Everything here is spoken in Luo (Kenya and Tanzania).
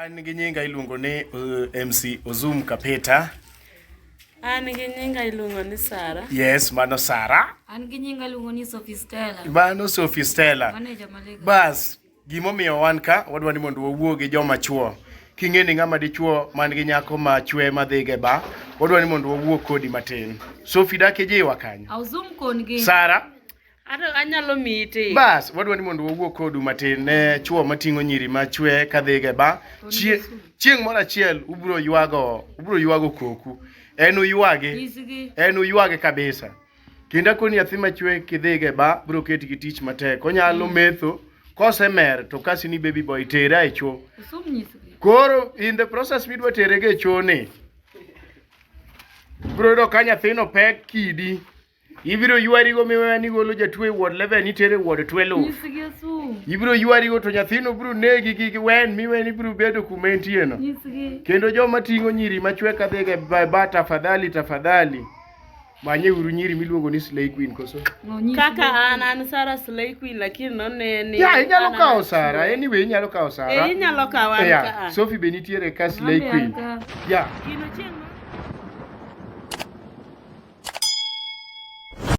An gi nyinga iluongo ni MC Ozum Kapita. An gi nyinga iluongo ni Sara. Yes, mano Sara. An gi nyinga iluongo ni Sophie Stella. Mano Sophie Stella. Manager Malega. Bas, gimomiyo wan ka, wadwa ni mondo wawuo gi joma chuo. King'e ni ng'ama dichuo man gi nyako ma chwe madhiga e ba, wadwa ni mondo wawuo kodi matin. Sophie dak ijiwa kanyo. Auzum kon gi. Sara, Ato anyalo miyi tik. Bas, wadwa ni mondo wawuo kodu matin ne chuo mating'o nyiri machwe kadhiga e ba. Chie- Chieng' moro achiel ubiro ywago, ubiro ywago koku. En uywagi. Nyisgi. En uywage kabisa. Kendo akoni nyathi machwe kidhiga e ba biro keti gi tich matek. Onyalo metho, kosemer to kasi ni baby boy tera e cho. Usum nyisgi. Koro in the process midwa tere go e cho ni, ibiro yudo ka nyathino pek kidi. Ibiro ywarigo miweya ni golo jatuo e ward 11 itere e ward 12. Nyisgi Osum. Ibiro ywarigo to nyathino biro negi gi wen miweni ibiro bedo kuma entie no. Nyisgi. Kendo joma ting'o nyiri machwe kadhiga e ba tafadhali tafadhali. Manye uru nyiri miluongo ni Slay Queen koso? No, nyisgi. Kaka an an Sara Slay Queen lakini noneni. Ya, inyalo an kawo an Sara. Anyway, inyalo kawo Sara. Eh, inyalo kawo an Ya, ka. Sophie be nitiere ka Slay An be Queen. an ka. Ya. Gino chieng' moro.